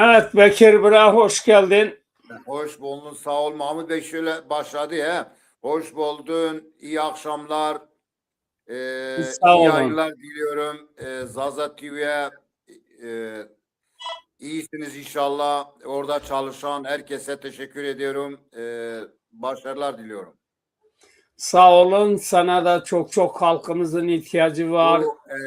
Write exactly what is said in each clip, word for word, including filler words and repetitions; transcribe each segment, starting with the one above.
Evet Bekir bira, hoş geldin. Hoş buldun, sağ ol. Mahmut Bey şöyle başladı he. Hoş buldun, iyi akşamlar. Ee, Sağ iyi olun. Yayınlar diliyorum. Ee, Zaza T V'ye e, iyisiniz inşallah. Orada çalışan herkese teşekkür ediyorum. Ee, başarılar diliyorum. Sağ olun. Sana da çok çok halkımızın ihtiyacı var. Bu, e,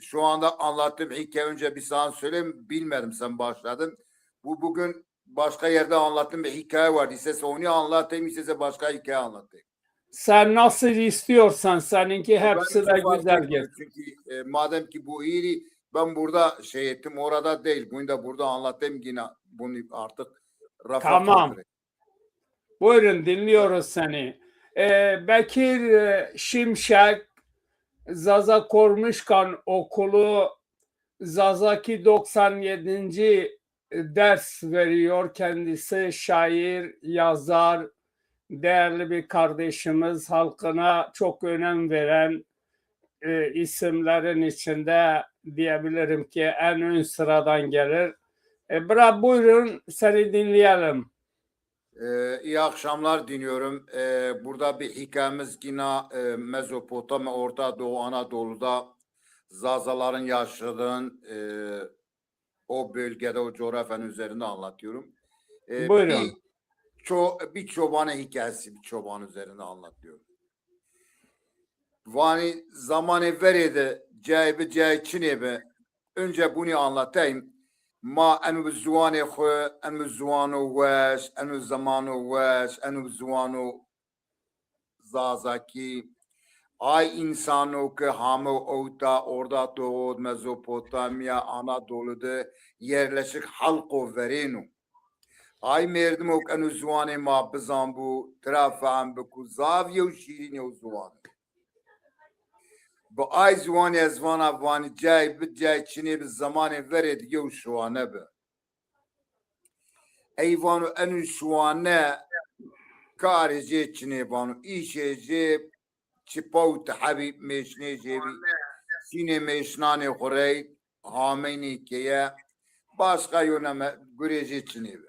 şu anda anlattığım hikaye, önce bir sana söyleyeyim. Bilmedim sen başladın. Bu bugün başka yerde anlattığım bir hikaye vardı. İsterse onu anlatayım, isterse başka hikaye anlatayım. Sen nasıl istiyorsan, seninki Ben hepsi hiç de fark güzel etmiyor geçti. Çünkü e, madem ki bu iyiydi, ben burada şey ettim, orada değil. Bunu da burada anlatayım yine, bunu artık rafa Tamam. kaldırayım. Buyurun, dinliyoruz seni. Ee, Bekir e, Şimşek, Zaza Kormişkan Okulu, Zazaki doksan yedinci ders veriyor. Kendisi şair, yazar, değerli bir kardeşimiz, halkına çok önem veren e, isimlerin içinde diyebilirim ki en ön sıradan gelir. E, bira, buyurun, seni dinleyelim. Ee, iyi akşamlar diliyorum. Ee, burada bir hikayemiz yine e, Mezopotamya, Orta Doğu, Anadolu'da Zazaların yaşadığın e, o bölgede, o coğrafyanın üzerinde anlatıyorum. Ee, Buyurun. Bir, ço bir çobanın hikayesi, bir çoban üzerinde anlatıyorum. Vanî zamanê verê de cayê bi cayê çinê bi. Önce bunu anlatayım. Ma eno bi ziwanê xwu, eno bi ziwano weş, eno bi zimano weş, eno bi ziwano Zazakî. Ay însano ke hame ewta Orta Doğu, Mezopotamya, Anadolu de yerleşik halko verêno. Ay merdimo ke eno ziwanê ma bizanbû, tira fehm bikû, zaf yew şîrîn yew ziwan o. Bi ay ziwanî ez vana vanî cayê bi cayê çinê bi, zimanê verê de yew şiwane bi. Ey vano eno şiwane karê jê çinê vano, îşê jê çipa û tihebî, mêşnê jê bî, şînê mêşnanê xwu rey, hameynê keye, başqa yewna me gurê jê çinê bi.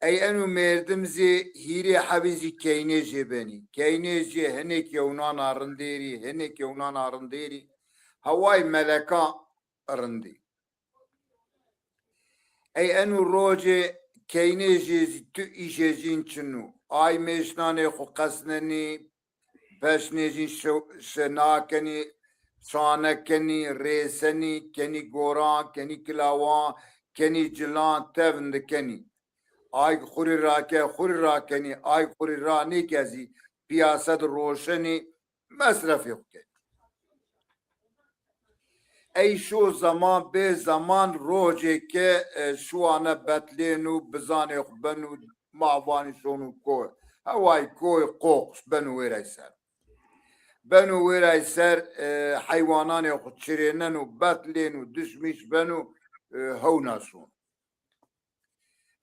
Ey eno merdim zî hîrê hebî zî keynê jê benî. Keynê jê hinek yewnana rindêrî, hinek yewnana rindêrî. Heway meleka rindî. Ey eno rocê keynê jê zî tu îşê jîn çin o. Ay mêşnanê xwu qesnenî, peşnê jîn şi-, şina kenî, şane kenî, rêsenî, kenî goran, kenî kilawan, kenî cilan, tevn dikenî. Ay xwu rê rake, xwu rê rakenî, ay xwu rê ranêke zî pîyase de roşenî, mesrefê xwu kenî. Ey şo zeman bê zeman rocêke e, şiwane betlêno, bizanê xwu beno, ma vanî şono koy. Heway koy qoq beno wêray ser. Beno wêray ser, e, heywananê xwu çirêneno, betlêno, dişmîş beno, e, hewna şono.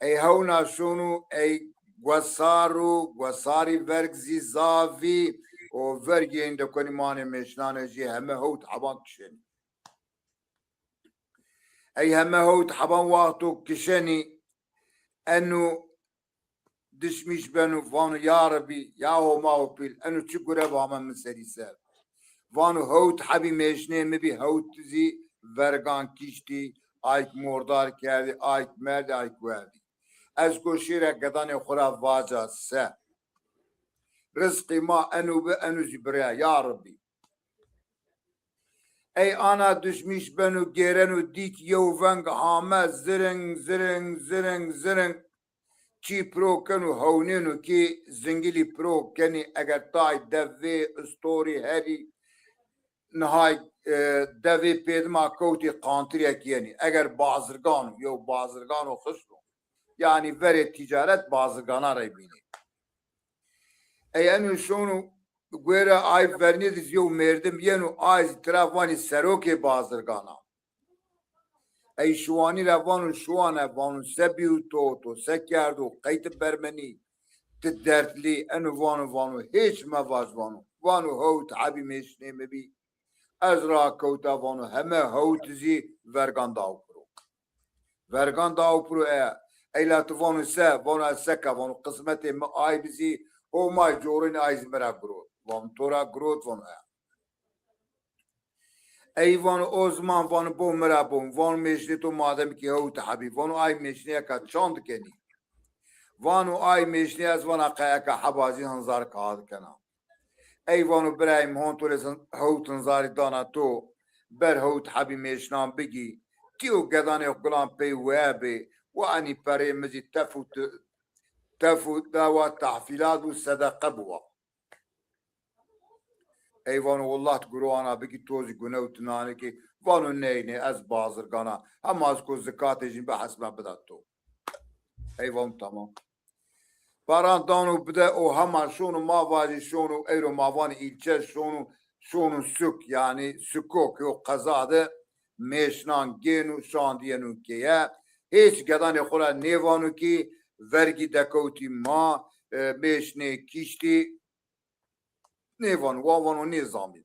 Ey hewna şono, ey guesar o, guesarî verg zî zaf bî, o vergê êndî konî manê mêşnanê jê heme hewt heban kişenî. Ey heme hewt heban wexto kişenî, eno dişmîş beno, vano ya Rebî, ya Homa û pîl, eno çi gure bi ame min serî ser. Vano hewt hebî mêşnê mi bî, hewt zî vergan kiştî, ayk mordar kerdî, ayk merdî, ayk werdî. Ez go şêra gedanê xwu ra vaca se. Rizqê ma eno bi, eno zî biraya, ya Rebî. Ey ana dişmîş beno, gêreno dîk yew veng hame, ziring, ziring, ziring, ziring. Çî piro keno, hewnêno kî zingilî piro kenî, eger tay devê, istorî herî, nihay, e, devê pêdima kewtî qantirek yenî. Eger bazirgan o, yew bazirgano xist o. Yanî verê tîcaret bazirgana rey bînê. Ey eno şono guêra ay vernî de zî yew merdim yeno, ay zî tira vanî serokê bazirgana. Ey şiwanî ra vano, şiwane, vano, se bîyo to, to se kerdo, qey ti bermenî, ti dertlî, eno vano, vano, hêç mevaj vano. Vano, hewt hebî mêşnê mi bî. Ez rakewta vano, heme hewt zî vergan daw piro. Vergan da aw piro e. Ey la tu vano se, vano ez seka, vano qismetê mi ay bizî, Homay corinî ay zî mi ra girot. Vano to ra girot, vano e. Ey vano o ziman vano bo mi ra bo. Vano mêşnê to madem ki hewt hebî. Vano ay mêşneyeka çand kenî. Vano ay mêşnê ez vana qeyeka heba zî hinzar kaxit kena. Ey vano birayê mi hon to rê hewt hinzarî dana to, ber hewt hebî mêşnan bigî, tîyo gedanê xo gilan pey weye bê, wa enî perê mi zî tef û tu-, tef û dewa tehfîlat bû, sedeqe biwa. Ey vano, willah ti guro ana bikî to zî gune û ti nanê kî. Vano ney ney, ez bazirgan a. Hema ez ko zikatê jîn bi hesme bida to. Ey vano tamam. Paran dano bide û hema şono ma vajî şono, eyro ma vanê îlçe şono, şono suk, yanî suko ke o qeza de mêşnan gêno şandî yeno keye. Hêç gedanê xo ra nêvano kî vergî dekewtî ma, e, mêşnê kiştî. Nêvano, wa vano nêzanbî.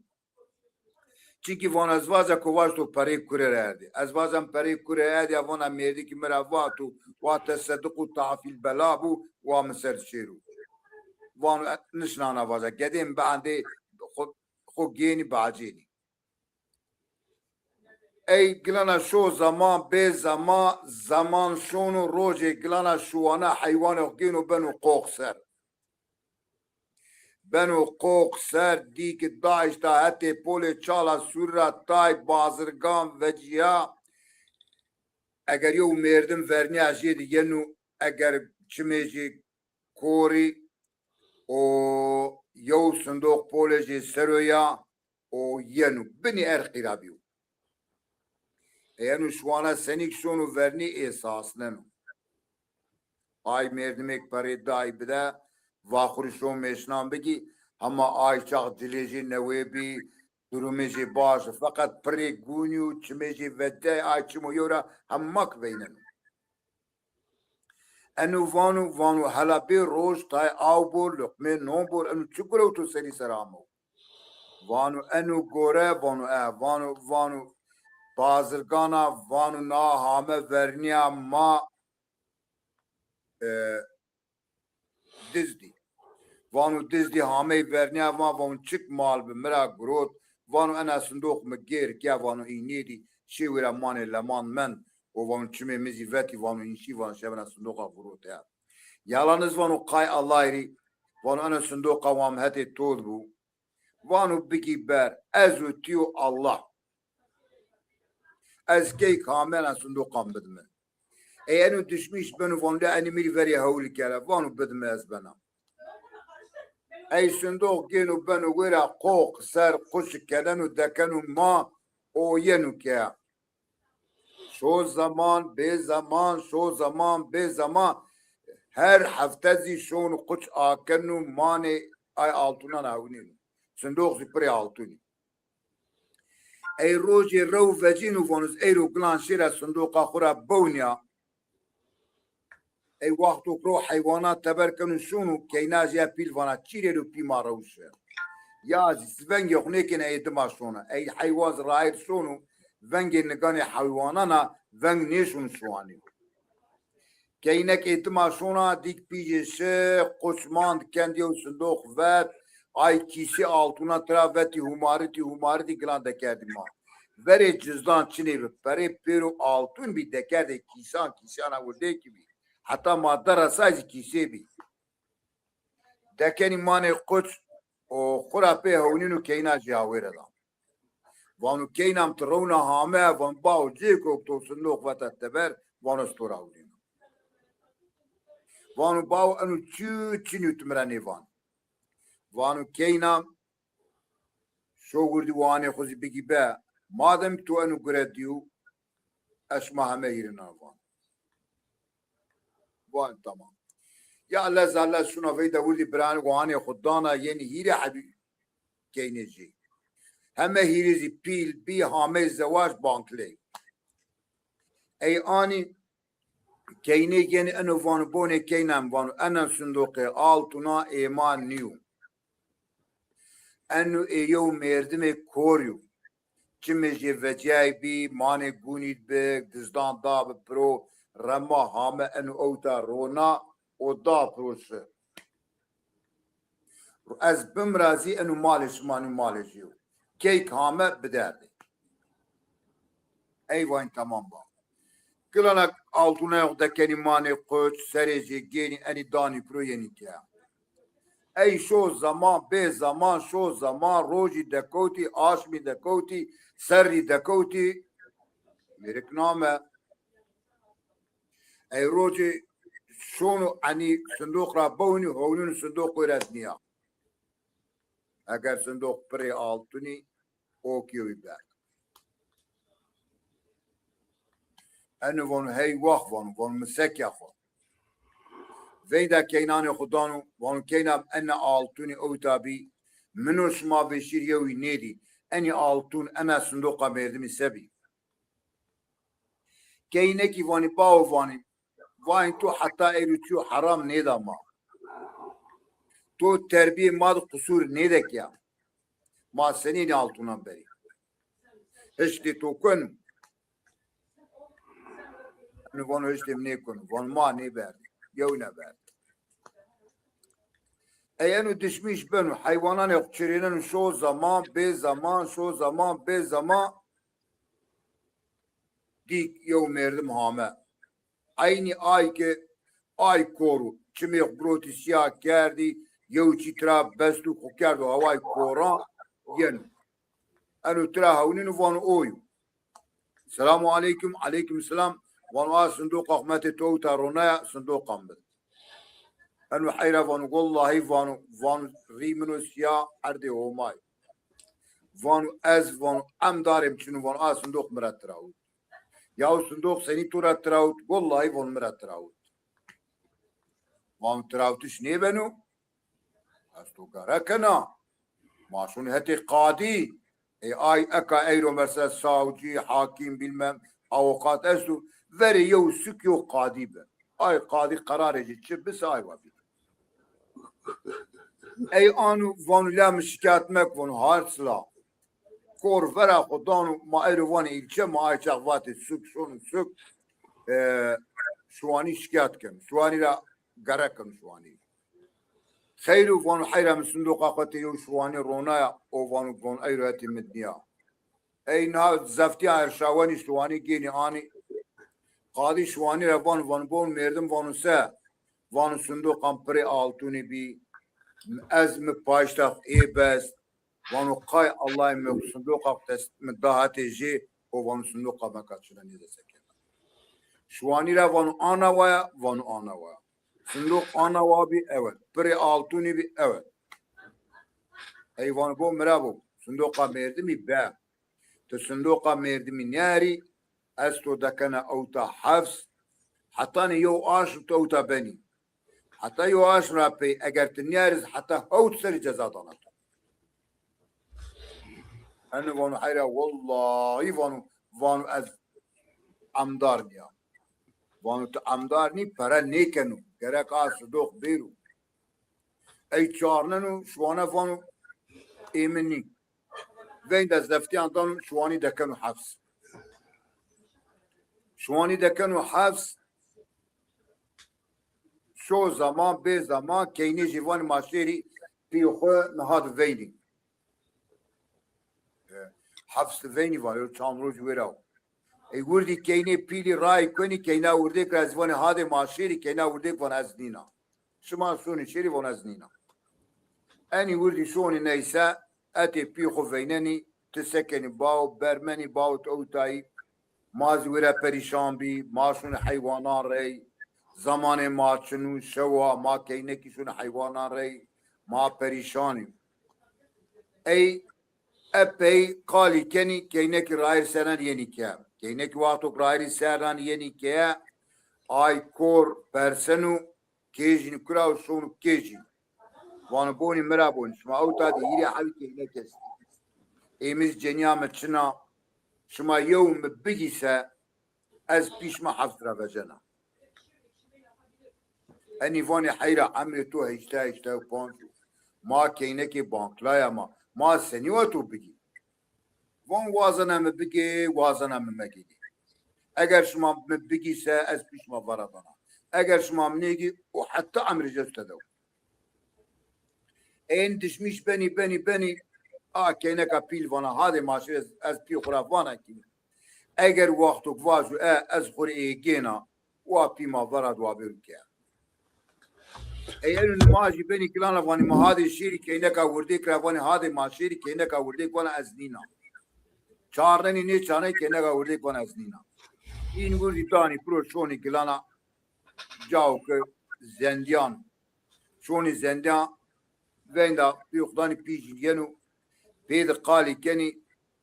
Çimkî vano ez vaja ko vaj to perê kure ra erdî. Ez vajam perê kure erdî, ya vana mêrdî kî mi ra vato, wa tesedduq û tahfîl bela bû, wa mi ser şêro. Vano e, nişnana vaja. Gedê mi biendê xo, xo gênî bacênî. Ey gilana şo zaman, bê zaman, zaman şono, rojê gilana şuwana heywanê xo gêno beno qoq ser. Beno qoq ser, dî ki daişta hetê polê çala sûr ra tay bazirgan vecîya. Eger yew mêrdim vernîya jê de yeno, eger çimê jê korî û yew sindoq polê jê ser o ya û yeno. Binî erqî ra bîyo. Ey eno şuwana senîk şono vernî ê sasneno. Ay mêrdimêk perê dayî bide, vaxurî şo mêşnan bigî, hema ay çax cilê jê newê bî, durumê jê baş o. Feqet pirê gûnî û çimê jê vedey, ay çimo yew ra hema ki veyneno. Eno vano, vano hela bê roj tay aw bor, luqmê non bor, eno çi gurewto serî ser amo? Vano eno gore, vano e, vano, vano bazirgana, vano na hame vernîya ma, e, dizdî. Vano dizdî hamey vernîya ma, vano çik mal bi mi ra girot, vano ena sindoq mi gêr ke, vano î nêdî, şê wêra manê leman mend û vano çimê mi zî vetî, vano înşî, vano şebena sindoqa virot ya. Yalaniz vano qay Allahî rî, vano ena sindoqa wa mi hetê to di bû. Vano bigî ber, ez û ti û Allah. Ez key kamena sindoqan bidime. Ey eno dişmîş beno vano la enî mi rî verê hewlî kere, vano bidime ez bena. Ey sindoq gêno beno wêra qoq ser, quçi keneno dekeno ma û yeno ke. Şo zaman, bê zaman, şo zaman, bê zaman. Her hefte zî şono quç akeno, manê ay altunan ewnîno. Sindoq zî pirê altunî. Ey rojê rew vecîno vano ez eyro gilan şêra sindoqa xo ra bewnîya. Ey wexto ki ro heywana teber keno şono, keyna jê ya pîl vana çîrêro pî ma rewşe. Ya zî vengê xo nêkêne ê dima şona. Ey heywan zî rayîr şono, vengê niganê heywanan a, veng nêşono şuwanî. Keynek ê dima şona, dîk pîjê şi, quç mand, kend yew sindoq vet, ay kîsî altuna tira vetî, humaritî, humaritî gilan dekerdî ma. Verê cizdan çinê bi, perê pêro altun bî, dekerdê kîsan, kîsana wirdêkî bî. Heta ma de resay zî kîsê bî. Dekenî manê quç û xwu ra pê hewnîno keyna jê awêre da. Vano keyna mi ti rewna hame, van bawo cêko to sindoq veta teber, vano ez to ra ewrîno. Vano bawo eno çi çinî yo ti mi ra nêvan. Vano keyna şo wirdî wanê xwu zî bigî be. Madem to eno gure dîyo, ez şima heme hîrê na van. Van tamam. Ya lez a lez şuna veyda wirdî biranê wanê xwu dana yenî hîrê hebî keynê jê. Heme hîrê zî pîl bî, hamey zewac bankiley. Ey anî keynê yenî eno vano bonê keyna mi vano ena sindoqê altuna ê ma nîyo. Eno ê yew mêrdimê kor yo. çimê jê vecîyay bî, manê gunî bi, dizdan da bi piro, rema hame eno ewta rona, o da piro şi. Ez bimra zî eno malê şima nî malê jê yo. Keyk hame biderdê. Ey vayîn tamam ba. Kilana altuna yox dekenî manê qoç, serê jê gênî enî danî piro yenî ke. Ey şo zaman, bê zaman, şo zaman, rojî dekewtî, aşmî dekewtî, serrî dekewtî, mêrik name. Ey rojê şono enî sindoq ra bewnî, hewnûn sindoq wêret nîya. Eger sindoq pirê altunî, o kî yewî berd. Eno vano hey wax vano, vano mi sekya xo. Veyda keynanê xo dano, vano keyna ena altunî ewta bî, min û şima vêşîr yewî nêdî. Enî altun, ena sindoqa mêrdimî se bî? Keynekî vanî, bawo vanî, vayîn to heta êro çîyo heram nêda ma. To terbîyê ma de qusûr nêdekya. Ma senî nê altunan berî? Hiştê to kenu? Eno vano hiştê mi nêkenu. Vano ma nêberdî. Yewna berdî. Ey eno dişmîş beno. Heywananê xo çirêneno şo zaman, bê zaman, şo zaman, bê zaman. Dîk yew merdim hame. Eynî ay ke ay kor o. Çimê xo girotî sîya kerdî, yew çî tira best û xo kerdo haway koran yeno. Eno tira hewnîno vano o yo. Selamu aleykum, aleykum selam. Vano a sindoqa xo metê to ewta ronaya, sindoqan bid. Eno heyra vano, wellahî vano, vano rî min o sîya erdê Homay. Vano ez vano emdarêm çino vano a sindoq mi ra tirawit. Yaw sindoq senî to ra tirawit? Wellahî vano mi ra tirawit. Vano tirawitiş nêbeno. Ez to gere kena. Ma şonî hetê qadî. Ey ay eka eyro mesela savcî, hakîm, bilmem, avukat esto. Verê yew suk yew qadî bi. Ay qadî qerarê ci çi bise ay wa bî. Ey anu vanu la mi şikayet mek vanu, har sila. Kor vera xo danu, ma eyro vanê îlçe, ma ay çax vatê suk, şonu suk. E, şuwanî şikayet kenu. Şuwanî ra gere kenu şuwanî. Xeyru vanu heyra mi sindoqa xo tê yew şuwanî ronaya, o vanu vanu eyro hetê mi nîya. Ey na zeftîya erşawenî şuwanî gênî anî. Qadî şuwanî ra vanu, vanu bon merdim vanu se? Vanu sindoqan pirê altûnî bî. Ez mi paşta ê best. Vanu qay Allahî mi sindoqa dest mi da hetê jê, o vanu sindoqa meka çina nêde sekena. Şuwanî ra vanu ana waya, vanu ana waya. Sindoq ana wa bî ewet. Pirê altûnî bî ewet. Ey vanu bo mi ra bo. Sindoqa merdimî be. Ti sindoqa merdimî nêerî, ez to dekena ewta hefs. Hetanî yew aşm ti ewta benî. Heta yew aşm ra pey eger ti nêeriz heta hewt serî ceza dana to. Eno vano heyra wellahî vano, vano ez emdar nîya. Vano ti emdar nî, pere nêkeno. Gerek a sindoq bêro. Ey çarneno, şuwane vano ê mi nî. Veynda zeftîyan dano, şuwanî dekeno hefs. Şuwanî dekeno hefs. Şo zaman, bê zaman, keynê jî vanî ma şêrî pî xo niha di veynî. E, hefs di veynî vanî, çand roj wêra o. Ey wirdî keynê pîlî ray kuenî, keyna wirdêk ra ez vanî hadê ma şêrî, keyna wirdêk vanî ez nîna. Şima şonî şêrî, vano ez nîna. Enî wirdî şonî neyse, etê pî xo veynenî, ti sekenî bawo, bermenî bawo ti ewtayî. Ma zî wêre perîşan bî, ma şonî heywanan rey. Zamanê ma çin û şewa, ma keynekî şonî heywanan rey. Ma perîşanî. Ey epey qalî kenî, keynekî rayîr sernan yenî ke. Keynekî wexto ke rayîrî sernan yenî ke, ay kor persenu, kêjîn kura û şonu kêjîn. Vano bonî mi ra bonî, şima ewta de hîrê hewî keynek estî. Ê mi zî cenîya mi çin a, şima yew mi bigî se, ez pî şima heft ra vecena. Enî vanê heyra emrê to heştay, heştay û panc o. Ma keynekê bankla ya ma. Ma senî wa to bigî? Van wazena mi bigê, wazena mi megê. Eger şima mi bigî se ez pî şima vera dana. Eger şima mi nêgî, o heta emrê ci ez tede o. Ên dişmîş benî, benî, benî, a keyneka pîl vana, hadê ma şêr ez, ez pî xwu ra vana kî. Eger wextok vajo e, ez xwu rê ê gêna, wa pî ma vera di wa bêro ke. Ey eno nimajî benî kilana vanî ma hadê şêrî keyneka wirdêk ra vanî hadê ma şêrî keyneka wirdêk vana ez nîna. Çarnenî nêçarnenî keyneka wirdêk vana ez nîna. În wirdî danî piro şonî kilana cao ke zendîyan. Şonî zendîyan veyna pî xudanî pî jî yeno pê de qalî kenî.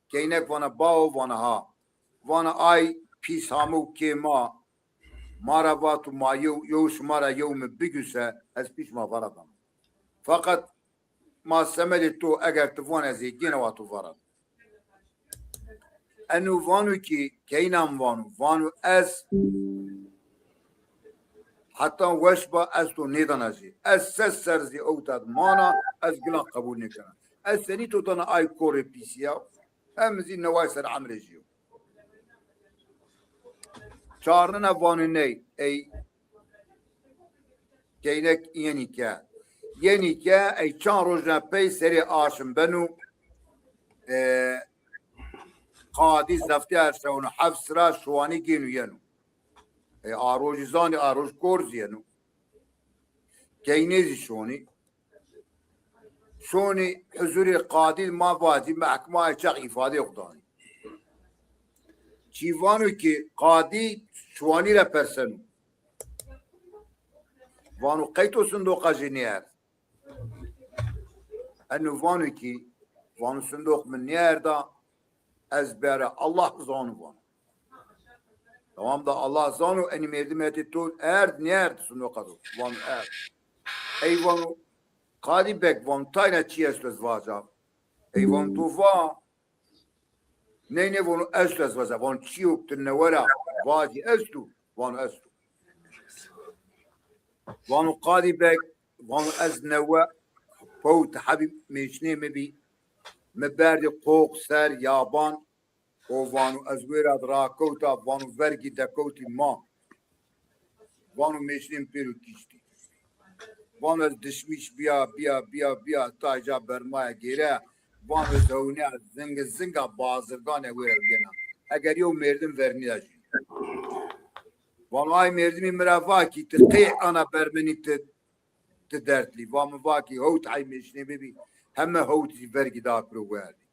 Keynek vana bao, vana ha. Vana ay pîs hamo kê ma. Ma ra vato ma yew, yew şima ra yew mi biguse, ez pî şima vara dano. Feqet ma semedê to eger ti van ez ê gêna wa to vara. Eno vano kî keynan vano, vano ez heta weş ba ez to nêdana jî. Ez ses ser zî ewta di mana, ez gilan qebul nêkena. Ez senî to dana ay korê pîsî ya. Hem zî neway ser emrê jî yo. Çarnena vano ney, ey keynek yenî ke. Yenî ke ey çand rojna pey serê aşm beno. E, qadî zeftîya şewno heft sira şiwanî gêno yeno. E, a rojî zanî, a roj kor zî yeno. Keynê zî şonî. Şonî huzurê qadî ma vacî, mehkima çax îfadê xwu danî. Çî vano ki qadî şiwanî ra perseno. Vano qey to sindoqa jê nêerd? Eno vano ki, vano sindoq mi nêerda, ez bera Allah zano vano. Tamam da Allah zano, enî merdim hetê to erd, nêerd sindoqa do? Vano erd. Ey vano, Qadî Beg, vano tayna çi esto ez vaca? Ey vano to va. Ney ney vano esto ez vaca. Vano çîyo ti newe ra vacî esto? Vano esto. Vano Qadî Beg, vano ez newe pewt hebî mêşnê mi bî. Mi berdî qoq ser yaban. O vano ez wêra di rakewta, vano vergî dekewtî ma. Vano mêşnê mi pêro kiştî. Vano ez dişmîş bîya, bîya, bîya, bîya, tay ca bermaya gêre. Vano ez hewnîya zinga zinga bazirganê wêra yena. Eger yew merdim vernîya jî. Vano ay merdimî mi ra va kî ti qey ana bermenî ti, ti dertlî. Va mi va kî hewt hey mêşnê bibî. Heme hewt zî vergî da piro werdî.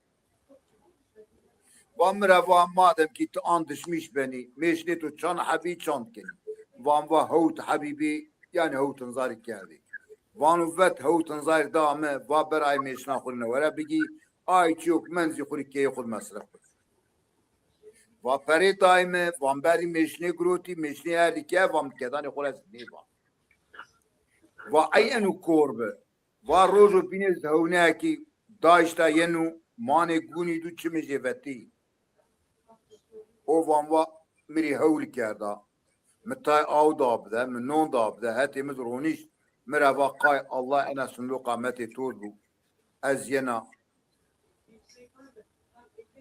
Va mi ra va madem kî ti an dişmîş benî, mêşnê to çand hebî çand kenî. Van va hewt hebî bî, yanî hewt inzarî kerdî. Vano vet hewt inzarî da mi, va ber ay mêşna xwu rê newe ra bigî, ay çîyo ke mend zî xwu rê keyê xwu di mesref bik. Va perê day mi, van berdî mêşnê girotî, mêşnê erdî ke, va mi kedanê xwu ra ez nêva. Va ey eno kor bi. Va rojo bînê zî hewneyekî daşta yeno, manê gunî du çimê jê vetî. O van va mi rê hewl kerda. Mi tay aw da bide, mi non da bide, hetê mi zî ronîşt. Mi ra va qay Allah ena sindoqa metê toz bû. Ez yena.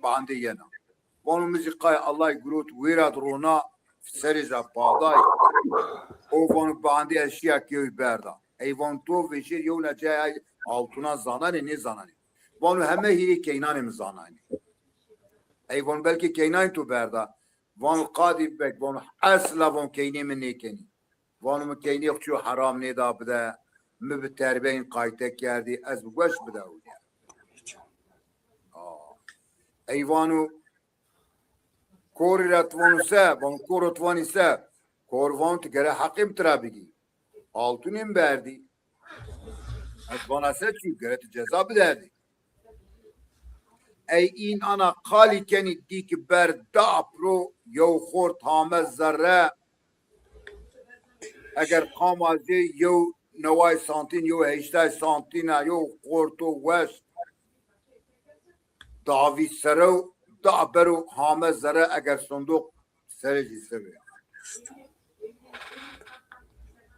Bandê yena. Vano mi zî qay Allay girot wêra di rona serê ca paday. O vano bandê ez şîya kewî berda. Ey vano to vêşêr yewna cayay altûnan zananê nêzananê? Vano heme hîrê keynanê mi zananê. Ey vano belkê keynanê to berda. Vano Qadî Beg, vano esla vano keynê mi nêkenî. Vano mi keynê xwu çîyo heram nêda bide, mi bi terbeyn qayte kerdî, ez bi weş bide ewlîya. Aa. Ey vano, korî ra ti vano se, vano koro ti vanî se, kor vano ti gere heqê mi ti ra bigî. Altûnê mi berdî. Ez vana se çî, gere ti ceza biderdî. Ey în ana qalî kenî dî ki ber da piro yew xort hame zerre. Eger qama zê yew neway santîn, yew heştay santîn a, yew xorto weş. Davî sere û da bero hame zerre eger sindoq serê jî ser o ya.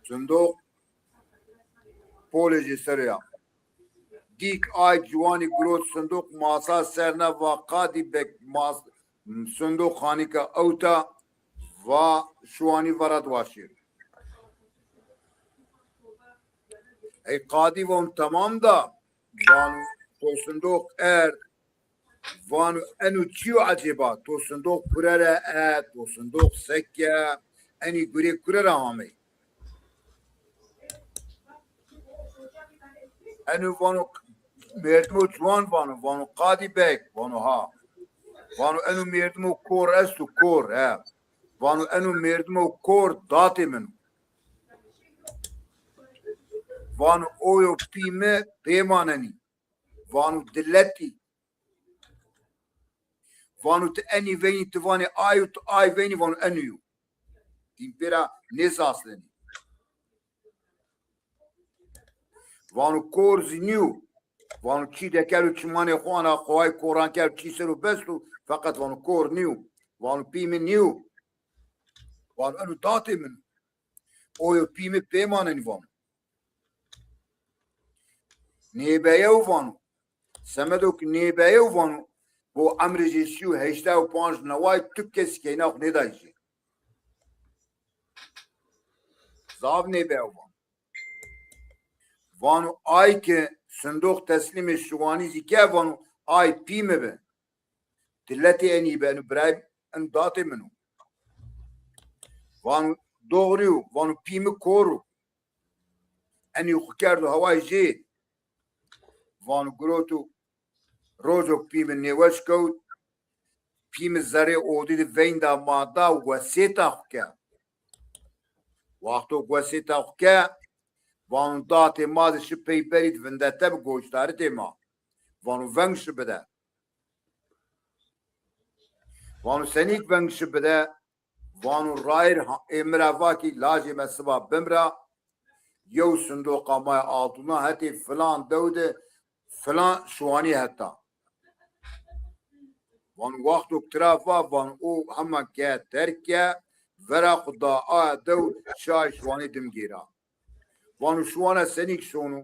Sindoq polê jî ser o ya. Dîk ay ciwanî girot sindoq masa ser ne va qadî bek mas-, sindoq hanîka ewta va şiwanî verat wa şêr. Ey qadî von tamam da, vano to sindoq erd, vano eno çi yo ecêba? To sindoq kure ra e, to sindoq seke, enî gurê kure ra amey? Eno vano, merdimo ciwan vano, vano qadî beg, vano ha. Vano eno merdimo kor esto, kor, he. Vano eno merdimo kor datê min o. Vano oyo pî mi pêmanenî. Vano diletî. Vano ti enî veynî, ti vanê ay û ti ay veynî, vano enî yo. Tîm pê ra nêsasnenî. Vano kor zî nîyo. Vano çî dekero çimanê xo ana, xo ay koran kero çî ser o besto, feqet vano kor nîyo. Vano pî mi nîyo. Vano eno datê min o. Oyo pî mi pêmanenî vano. Nêbeyew vano. Semedo ki nêbeyew vano. Bo emrê jê sî û heştay û panc neway tu kes keyna xo nêday jê. Zaf nêbeyew vano. Vano ay ki sindoq teslîmê şiwanî zî ke vano ay pî mi bi. Diletê enî bi, eno birayê, eno datê min o. Vano doğru yo, vano pî mi kor o. Enî xo kerdo hewayê jê. Vano giroto, rojo pî mi nêweş kewt, pî mi zerê odî de veynda ma da wesêta xo ke. Wexto wesêta xo ke, vano datê ma de şi peyberî de vindete bi goşdaritê ma. Vano veng şi bide. Vano senîk veng şi bide? Vano rayir ha-, ê mi ra va kî lajê mi siba bimra, yew sindoqa ma ya altûna hetê filan dew de filan şiwanî heta. Vano wexto ki tira va, vano o heman ke terk ke, vera xo da aya dew şi ay şiwanî dim gêra. Vano şiwana senîk şono?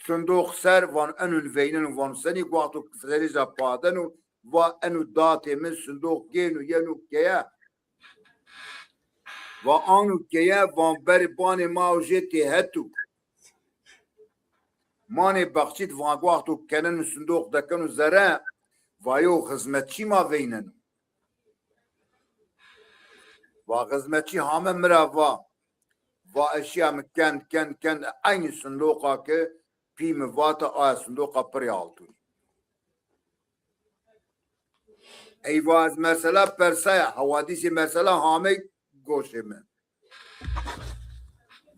Sindoq ser, vano eno veyneno, vano senîk? Wexto ki serê ca padeno, va eno datê mi, sindoq gêno yeno keye. Va ano keye, van berê banê ma o jê têhet o. Manê bexçî de, van wexto keneno sindoq dekeno zere, va yew xizmetçî ma veyneno. Va xizmetçî hame mi ra va, va ez şîya mi kend, kend, kend, eynî sindoqa ke pî mi vate, aya sindoqa pirê altûnî. Ey va ez mesela persaya, hewadîsê mesela hame goşê mi.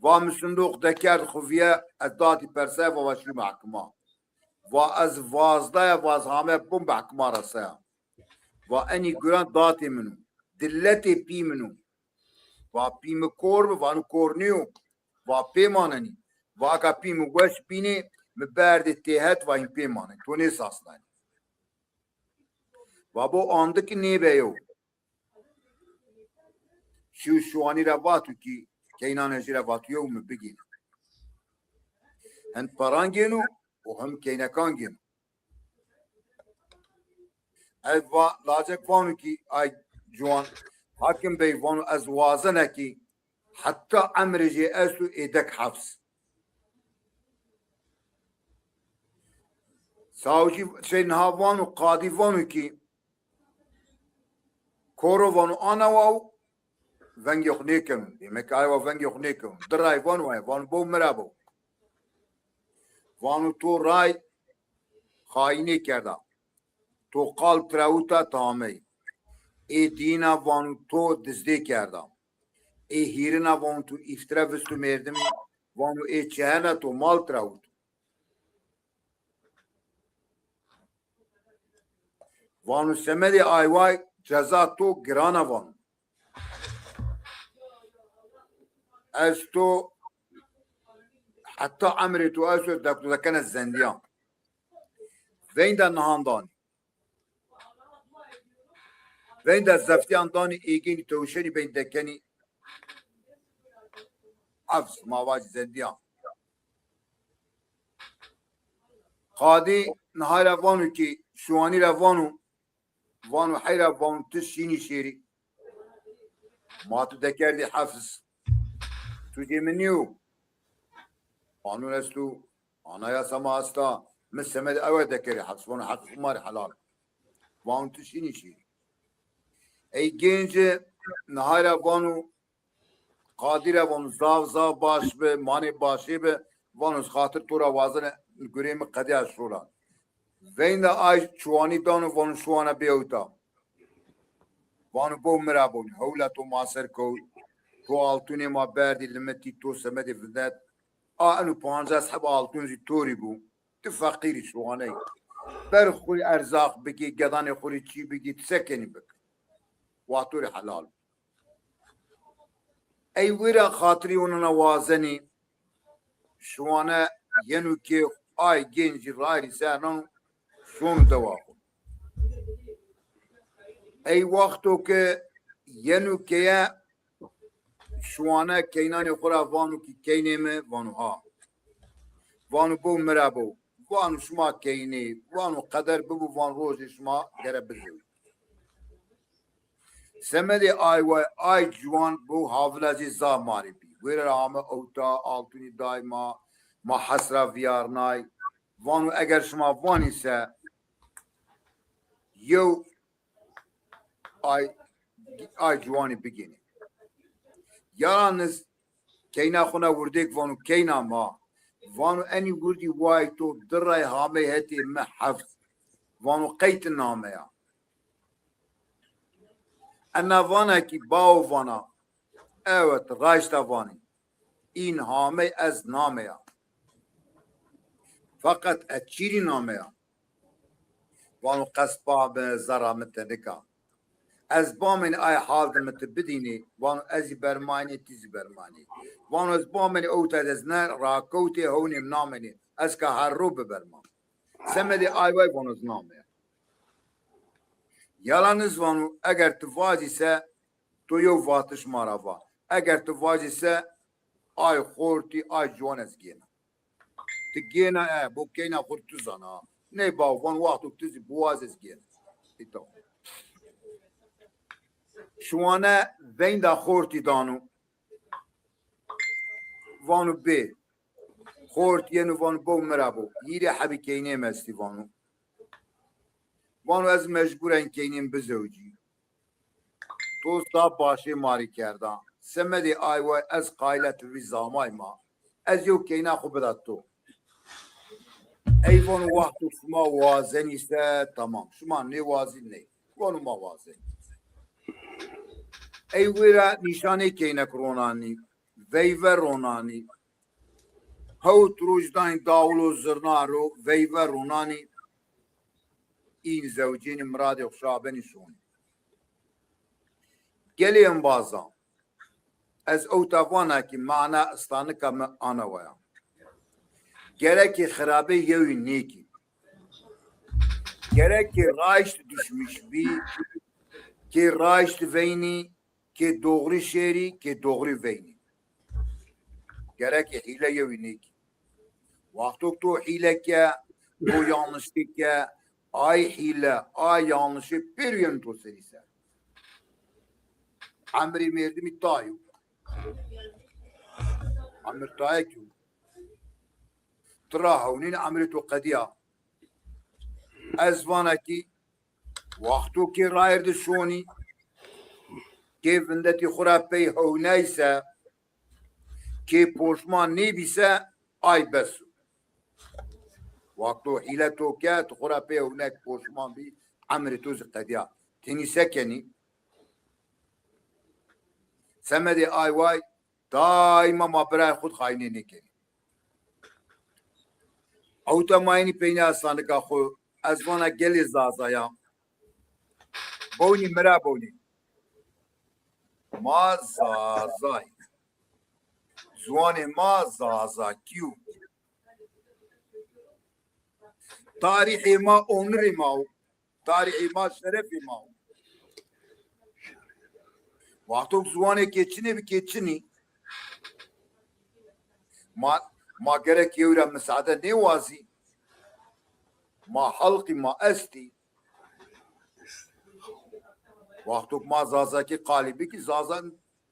Va mi sindoq dekerd xo vîye, ez datî persaya, va va şî mehkima. Va ez vazdaya, va ez hame bûm mehkima resaya. Va enî guran datê min o. Diletê pî min o. Va pî mi kor bi, vano kor nîyo. Va pêmanenî. Va eka pî mi weş bînê, mi berdê têhet, va hîn pêmanenî. To nêsasnanî. Va bo andik nêbeyo. Şî û şiwanî ra vato kî keynanê jî ra vato yew mi bigîne. Hem paran gêno û hem keynekan gêno. Ez va, lacek vano kî ay ciwan, Hakim Bey vano ez wazena kî heta emrê jê esto êdek hefs. Savcî şey niha vano, qadî vano kî koro vano ana wa û vengê xo nêkeno. Demek ki ay wa vengê xo nêkeno. Di ray vano, ay vano bo mi ra bo. Vano to ray xayînê kerda. To qal tirawita ti amey. Ê dîna vano to dizdê kerda. Ê hîrina vano to îftira visto merdimî. Vano ê çehena to mal tirawito. Vano semedê ay way ceza to giran a vano. Ez to heta emrê to esto dekto dekena zendiyan. Veynda nihan danî. Veynda zeftiyan danî, êgênî tewşenî beyn dekenî. Efs ma vacî zendiyan. Qadî nihay ra vano ki şiwanî ra vano, vano heyra vano ti şînî şêrî. Ma tu dekerdî hefz. Tu cê mi nîyo. Qanûn esto, anayasa ma esta. Mi semedê ewe dekerî hefz. Vano heq xwu ma rê helal. Vano tu şînî şêrî. Ey gênci nihay ra vano, qadî ra vano zaf zaf baş bi, manê başê bi, vano ez xatir to ra wazene, gurê mi qedîya şola. Veynda ay çiwanî dano, vano şiwana bê ewta. Vano bo mi ra bo, hewla to ma ser kewt, to altûnê ma berdî limitî, to semedê vindet. A eno pancas heb altûn zî to rî bo. Ti feqîrî, şiwaneyî. Ber xwu rê erzaq bigî, gedanê xwu rê çî bigî, ti se kenî bik. Wa to rê helal. Ey wêra xatirî onana wazenî, şiwane yeno kê, ay gêncî rayîrî ser nano, şono dewa xwu. Ey wexto ke yeno keye, şiwane keynanê xwu ra vano ki keynê mi, vano ha. Vano bo mi ra bo. Vano şima keynî, vano qeder bibo, van rojê şima gere bizewicî. Semedê ay way, ay ciwan bo, havila zî zaf marî bî. Wêre ra ame ewta, altûnî day ma, ma hes ra vîyarnay. Vano eger şima vanî se yew ay, ay ciwanî bigênê. Yalaniz keyna xwu na wirdêk vano keyna ma. Vano enî wirdî way to di ray hamey hetê mi hefz. Vano qey ti nameya? Ena vana ki bawo vana, ewet raşta vanî. În hamey ez nameya. Feqet ez çîrî nameya. Vano qespa mi, zerra mi te nika. Ez bamênî ay hal de mi ti bidînî, vano ez zî bermaynî, ti zî bermanî. Vano ez bamênî ewta de ez ne rakewtê hewnê mi namênî. Ez ka her ro biberma. Semedê ay way vano ez nameya. Yalaniz vano eger ti vacî se to yew vatiş ma ra va. Eger ti vacî se ay xortî, ay ciwan ez gêna. Ti gêna e, bo keyna xwu tu zana. Ney bawo, van wexto ti zî biwaz ez gêna. Îta. Şiwane veynda xortî dano. Vano bê. Xort yeno vano bo mi ra bo. Hîrê hebî keynê mi estî vano. Vano ez mecbûr en keynê mi bizewicî. To zaf başê ma rê kerda. Semedê ay way ez qayîla ti vî zamay ma. Ez yew keyna xwu bida to. Ey vano wexto şima wazenî se tamam. Şima nêwazî ney. Vano ma wazenî. Ey wêra nîşanê keynek ronanî, veyve ronanî. Hewt roj dayn dawul û zirna ro, veyve ronanî. În zewcênî miradê xwu şa benî şonî. Gelê embazan, ez ewta vana ki mana istanika mi ana waya. Gerekê xirabê yewî nêkî. Gerekê raşt duşmîş bî, kê raşt veynî, kê doğrî şêrî, kê doğrî veynî. Gerekê hîle yewî nêkî. Wexto to hîle ke, to yanlişî ke, ay hîle, ay yanlişî pêro yeno to serî ser. Emrê mêrdimî tayo. Emir tayek yo. Ti ra hewnîn emrê to qedîya. Ez vana kî wexto kê rayir de şonî, kê vindetî xwu ra pey hewnay se, kê poşman nêbî se, ay bes o. Wexto hîle to ke, ti xwu ra pey hewnek poşman bî, emrê to zî qedîya. Tenî se kenî? Semedê ay way, daîma ma birayê xwu de xayînê nêkenî. Ewta ma yenî peynîya sanika xwu, ez vana gelê Zazayan. Bewnî mi ra bewnî. Ma Zazay. Ziwanê ma Zazakî yo. Tarîxê ma onurê ma wo. Tarîxê ma şerefê ma wo. Wexto ziwanêkê çinê bi kê çinî. Ma, ma gerek yew ra misade nêwazî. Ma halqî, ma estî. Wexto ma Zazakî qalî bikî, Zaza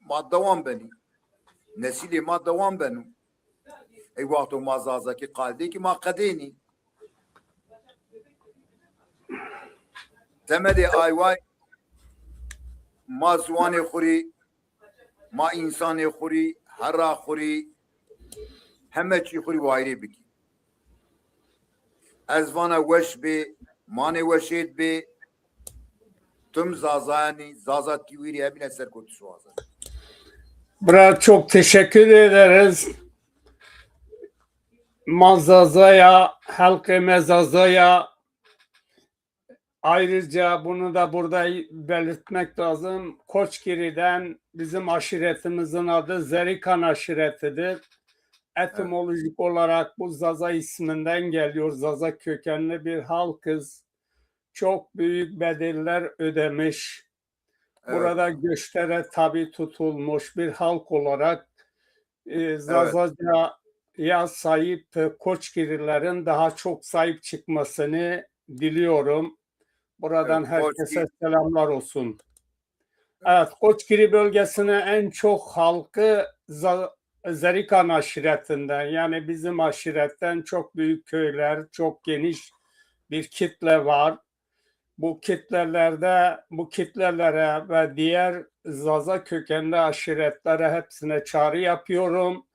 ma dewam benî. Nesîlê ma dewam beno. Ey wexto ma Zazakî qalî de kî ma qedênî. Temedê ay way ma ziwanê xwu rî, ma însanê xwu rî, herra xwu rî, heme çî xwu rî wayîrê bikî. Ez vana weş bê, manê weşêd bê. Tim Zazayanî, Zaza T V rî hebîne ser kotîş wazen. Bra, çok teşekkür ederiz. Ma Zazaya, halkê me Zazaya. Ayrıca bunu da burada belirtmek lazım. Koçgiri'den bizim aşiretimizin adı Zerikan aşiretidir. Etimolojik olarak bu Zaza isminden geliyor. Zaza kökenli bir halkız. Çok büyük bedeller ödemiş. Evet. Burada göçlere tabi tutulmuş bir halk olarak, e, Zazaca'ya sahip, e, Koçgirilerin daha çok sahip çıkmasını diliyorum. Buradan herkese selamlar olsun. Evet, Koçgiri bölgesine en çok halkı Za-, Zerikan aşiretinden, yani bizim aşiretten çok büyük köyler, çok geniş bir kitle var. Bu kitlelerde, bu kitlelere ve diğer Zaza kökenli aşiretlere hepsine çağrı yapıyorum.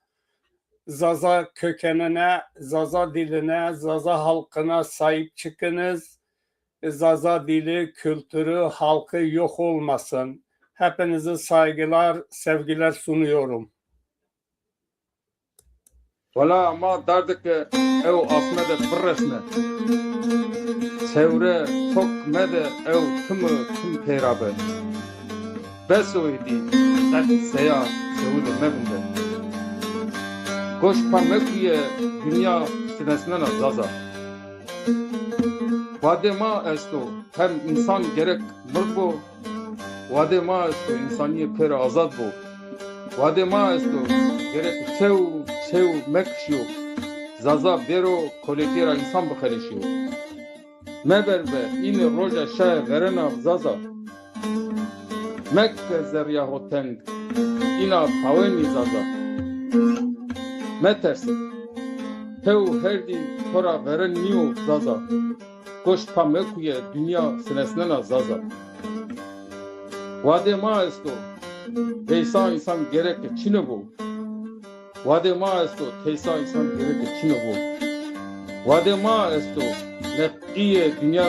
Zaza kökenine, Zaza diline, Zaza halkına sahip çıkınız. Zaza dili, kültürü, halkı yok olmasın. Hepinizi saygılar, sevgiler sunuyorum. Wela ma dardike ew asme de biresne. Çewre tok mede ew tim û tim pêra be. Bes o êdî, qet seya sewide mevinde. Goş pa mekuye, dinya sinesnena Zaza. Wadê ma esto, hem însan gerek mird bo, wadê ma esto, însanîye pêro azad bo. Wadê ma esto, gerek çew çew mekişîyo, Zaza bêro kolekîye ra însan bixeleşîyo. Meberbe, înî roja şaye verena Zaza. Meke zerrîya ho teng, îna pawenî Zaza. Meterse, tew herdî to ra veren nîyo Zaza. Goş pa mekuye, dinya sinesnena Zaza. Wadê ma esto, teysa însan gereke çine bo. Wadê ma esto, teysa însan gereke çine bo. Wadê ma esto, neqîye dinya